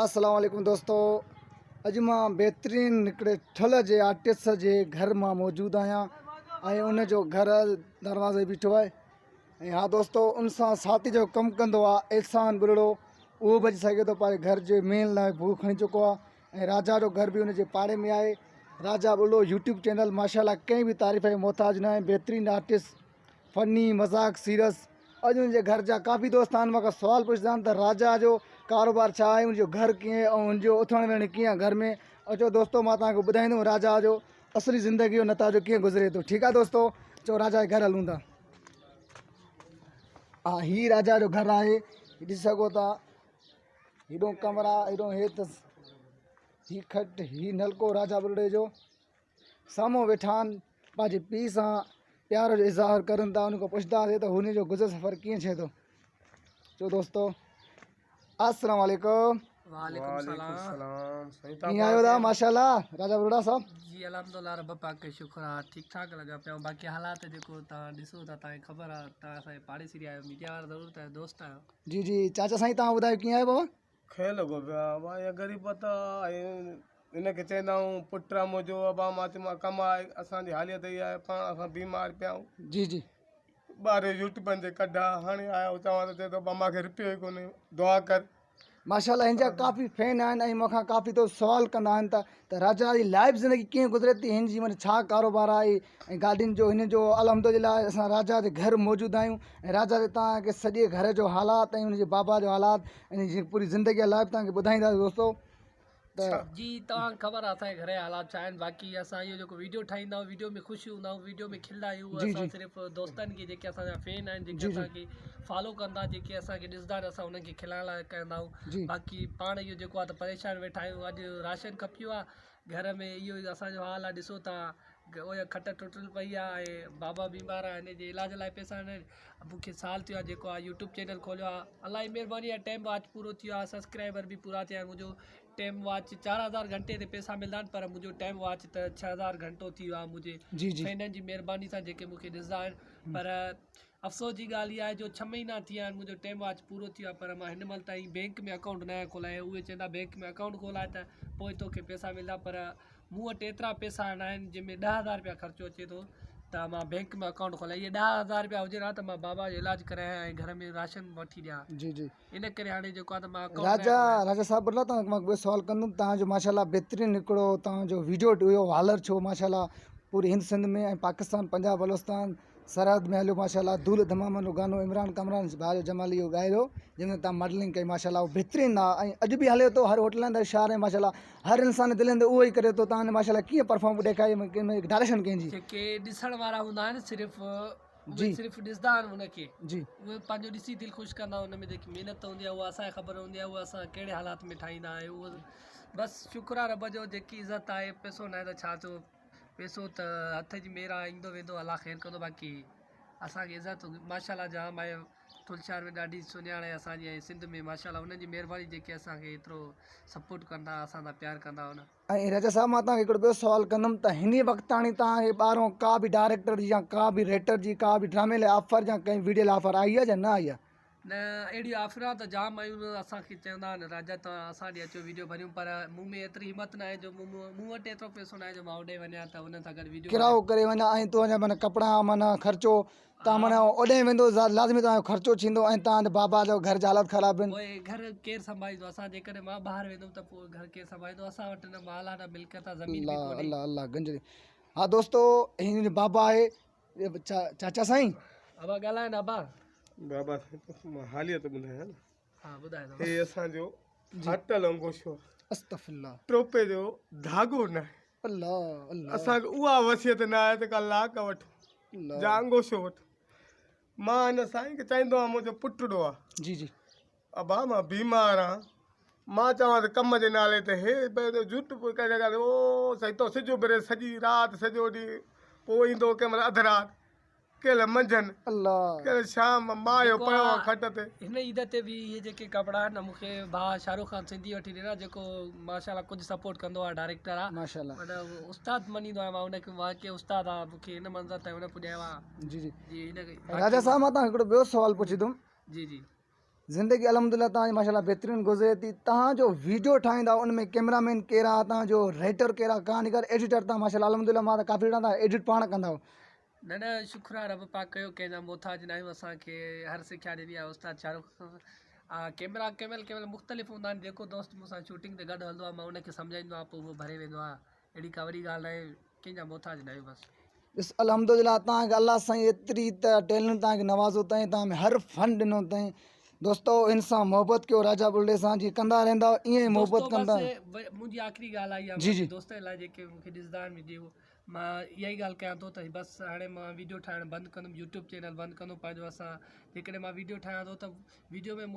السلام عليڪم دوستو اڄ مان بهترين هڪڙي ٺل جي آرٽسٽ جي گهر مان موجود آهيان ۽ ان جو گهر دروازي بيٺو آهي ۽ ها دوستو ان سان ساٿي جو ڪم ڪندو آهي احسان ٻرڙو اهو به اچي سگهي ٿو پنهنجي گهر جي مين لاء بوء کڻي چڪو آهي ۽ راجا جو گهر به ان جي پاڙي ۾ آهي راجا ٻرڙو يوٽيوب چينل ماشاء الله ڪنهن به تعريف جو محتاج نه آهي بهترين آرٽسٽ فني مذاق سيرس اڄ ان جي گهر جا ڪافي دوست آهن مون کان سوال پڇندا آهن ته راجا جو ڪاروبار ڇا آهي ان جو گهر ڪيئن ۽ ان جو اٿڻ ويهڻ ڪيئن آهي گهر ۾ اچو دوستو مان توهان کي ٻڌائيندم راجا جو اصلي زندگي جو نتاجو ڪيئن گذري ٿو ٺيڪ آهي دوستو اچو راجا جي گهر هلون ٿا ها هي راجا جو گهر آهي ڏسي سگهو ٿا هيڏو ڪمرا هيڏو هي ته هي کٽ هي نلڪو راجا ٻرڙي جو سامهون ويٺا آهن پنهنجي پيء سان پيار جو اظهار ڪرن ٿا ان کان پڇنداسين ته هن جو گذر سفر ڪيئن ٿئي ٿو چو دوستو السلام عليڪم وعليڪم السلام ڪيئن آهيو دا ماشاءالله راجا بروڙا صاحب جي الحمدلله رب پاڪ جو شڪر آ ٺيڪ ٺاڪ لڳا پيا آهيون باقي حالات جيڪو توهان ڏسو ٿا توهان کي خبر آ توهان اسان جي پاڙيسري آهيو ميڊيا وارا ضرور توهان دوست آهيو جي جي چاچا سائين توهان ٻڌايو ڪيئن آهيو بابا کيل لڳو پيو آ ابا اها غريبت آ ۽ هن کي چئندا آهيون پٽ آ منهنجو ابا مان چيو ڪم آهي اسان جي حاليت اها آهي پاڻ اسان بيمار پيا آهيون جي جي ٻار يوٽيوبن جي ڪڍ آ هاڻي آيو چوان ته چئي ٿو ابا مان کي رپيو ئي ڪونهي دعا ڪر. ماشاءالله هن جا ڪافي فين آهن ۽ مون کان ڪافي دوست سوال ڪندا آهن ته ته راجا جي لائف زندگي ڪيئن گذري ٿي هن جي معنی ڇا ڪاروبار آهي ۽ گاڏين جو هن جو الحمدلله اسان راجا جي گهر موجود آهيون ۽ راجا جي توهان کي سڄي گهر جو حالات ۽ هن جي بابا جو حالات ۽ جي پوري زندگي لائف توهان کي ٻڌائينداسين دوستو ته جي توهان کي خبر آهي اسان جي گهر جا حالات ڇا آهن باقي اسان اهو جيڪو ويڊيو ٺاهيندا آهيون ويڊيو ۾ خوش هوندا آهيون ويڊيو ۾ کلندا آهيون جي اسان جي صرف دوستن کي جيڪي اسان جا فين آهن جيڪي جي جي اسان کي فالو ڪندا جيڪي اسان کي ڏسندا آهن اسان انهن کي کلائڻ لاء ڪندا آهيون جي باقي پاڻ اهو جيڪو آهي ته پريشان ويٺا آهيون اڄ راشن کپي ويو آهي گهر ۾ اهو ئي اسان جو حال آهي ڏسو ٿا اها کٽ ٽٽل پئي آهي ۽ بابا بيمار آهي هن جي علاج لاء پئسا نه آهن مون کي سال ٿيو آهي جيڪو آهي يوٽيوب چينل کوليو آهي الله جي مهرباني آهي ٽيم واچ پورو ٿي ويو آهي سبسڪرائبر به پورا ٿيا آهن منهنجو ٽيم واچ 4000 گهنٽي تي پئسا ملدا آهن پر منهنجو ٽيم واچ ته 6000 گهنٽو ٿي ويو آهي منهنجي جي جي فينن جي مهرباني سان جيڪي مون کي ڏسندا آهن پر افسوس جي ڳالهه اها آهي جو ڇهه مهينا ٿي ويا آهن منهنجو ٽيم واچ پورو ٿي ويو آهي پر مان هن مهل تائين بينڪ ۾ اڪائونٽ نه آهي کولايو اهي چوندا بينڪ ۾ اڪائونٽ کولائي ته پوء توکي پئسا ملندا پر مون وٽ ايترا پئسا نه آهن جنهن ۾ 10000 رپيا خرچو اچي ٿو ته مان بينڪ ۾ اڪائونٽ کولائي اهي 10000 رپيا هجن ها ته مان بابا جو علاج ڪرايان ۽ گهر ۾ راشن وٺي ڏيان جي جي ان ڪري هاڻي جيڪو آهي ته مان اڪائونٽ راجا راجا صاحب بلا توهان مان ٻيو سوال ڪندم توهان جو ماشاءالله بهترين هڪڙو توهان جو ويڊيو هيو والر ڇو ماشاءالله پوري هند سنڌ ۾ ۽ پاڪستان پنجاب بلوچستان سرحد ۾ هليو ماشاءالله دول ڌمامن جو گانو عمران ڪامران ڀاء جو جمالي اهو ڳايو جنهن ۾ تان ماڊلنگ ڪئي ماشاءالله اهو بهترين آ ۽ اڄ به هلي ٿو هر هوٽلن تي شهر ۾ ماشاءالله هر انسان دلين تي اهو ئي ڪري ٿو تان ماشاءالله ڪيئن پرفارم ڏيکاري ڊائريڪشن ڪنهن جي جيڪي ڏسڻ وارا هوندا آهن صرف اهي جي صرف ڏسندا آهن ان کي جي اهي پنهنجو ڏسي دل خوش ڪندا آهن ان ۾ جيڪي محنت هوندي آهي اها اسان کي خبر هوندي آهي اها اسان ڪهڙي حالات ۾ ٺاهيندا آهيون اهو بس شڪر آهي رب جو جيڪي عزت آهي پئسو ناهي ته ڇا ٿيو پئسو ته هٿ جي مير آ ايندو ويندو الله خير ڪندو باقي اسان کي عزت ماشاءالله جام آهي ٺل شهر ۾ ڏاڍي سڃاڻ آهي اسان جي ۽ سنڌ ۾ ماشاءالله انهن جي مهرباني جيڪي اسان کي ايترو سپورٽ ڪندا اسان سان پيار ڪندا ان. ۽ راجا صاحب مان توهان کي هڪڙو ٻيو سوال ڪندم ته هن وقت تاڻي توهان کي ٻاهرون ڪا به ڊائريڪٽر جي يا ڪا به ريٽر جي ڪا به ڊرامي لاء آفر يا ڪنهن ويڊيو لاء آفر آئي آهي يا نه آئي آهي؟ نه اهڙيون آفران ته جام آيون اسان کي چوندا آهن راجا توهان اسان ڏي اچو ويڊيو ڀريون پر مون ۾ ايتري همت ناهي جو مون مون وٽ ايترو پئسو ناهي جو مان اوڏي وڃان ته انهن سان گڏ ويڊيو ڪرايو ڪري وڃان ۽ توهان جا معنيٰ ڪپڙا معنيٰ خرچو توهان معنيٰ اوڏي ويندو لازمي توهان جو خرچو ٿيندو ۽ توهان جي بابا جو گهر جا حالات خراب آهن. پوء گهر ڪير سنڀاليندو اسان جيڪڏهن مان ٻاهر ويندم ته پوء گهر ڪير سنڀاليندو اسان وٽ نه مال آهي نه ملڪيت آهي زمين به الله ڪونهي. الله الله گنج ها دوستو هن جو بابا آهي چاچا سائين. ابا ڳالهاء نه ابا. بابا سائين توکي مان حاليت ٻڌايان نه. ها ٻڌاء هي اسان جو ڦاٽل انگوشو. استغفرالله. ٽوپي جو ڌاڳو ناهي. الله الله. اسان کي اها وصيت ناهي ته ڪا لاڪ وٺون يا انگوشو وٺون. مان هن سائين کي چوندو آهيان منهنجو پٽڙو آ. جي جي. ابا مان بيمار آهيان. مان چوان ته ڪم جي نالي تي هي جهوٽ پيو ڪري او سائين تو سج اڀري سڄي رات سڄو ڏينهن پوء ايندو ڪنهن مهل اڌ رات ڪنهن مهل منجهند الله ڪنهن مهل شام مان اهو پيو آهيان کٽ تي. هن عيد تي به اهي جيڪي ڪپڙا آهن نه مون کي ڀاء شاهرخ خان سنڌي وٺي ڏنا جيڪو ماشاء الله ڪجهه سپورٽ ڪندو آهي ڊائريڪٽر آهي ماشاء الله معنيٰ استاد مڃيندو آهيان مان ان کي واقعي استاد آهي مون کي هن منزل تائين هن پڄايو آهي جي جي جي هن راجا صاحب مان توهان کان هڪڙو ٻيو سوال پڇندم جي جي. زندگي الحمدلله توهان جي ماشاءالله بهترين گذري ٿي توهان جو ويڊيو ٺاهيندا ان ۾ ڪيمرا مين ڪير آ توهان جو رائٽر ڪير آ ڪهاڻيڪار ايڊيٽر توهان ماشاءالله الحمدلله مان ته ڪافي ڏٺا توهان ايڊٽ پاڻ ڪندا آهيو. نه نه شڪر آ رب پاڪ ڪيو ڪنهن جا محتاج نه آهيون اسان کي هر سکيا ڏني آ استاد شاهرخ آ ڪيمرا ڪنهن مهل ڪنهن مهل مختلف هوندا آهن جيڪو دوست مون سان شوٽنگ تي گڏ هلندو آ مان ان کي سمجهائيندو آهيان پوء اهو ڀري ويندو آ اهڙي ڪا وڏي ڳالهه ناهي ڪنهن جا محتاج نه آهيون بس. ڏس الحمدلله توهان کي الله سائين ايتري ته ٽيلنٽ توهان کي نوازو اٿائين توهان ۾ هر فن ڏنو اٿائين دوستو ان سان محبت ڪيو راجا بلڙي سان جي ڪندا رهندا ائين ئي محبت ڪندا منهنجي آخري ڳالهه آئي آهي دوستن لاء جيڪي مون کي ڏسندا آهن ويڊيو مان اها ئي ڳالهه ڪيان ٿو ته بس هاڻي مان ويڊيو ٺاهڻ بند ڪندم يوٽيوب چينل بند ڪندم پنهنجو اسان جيڪڏهن مان ويڊيو ٺاهيان ٿو ته ويڊيو ۾ مون کي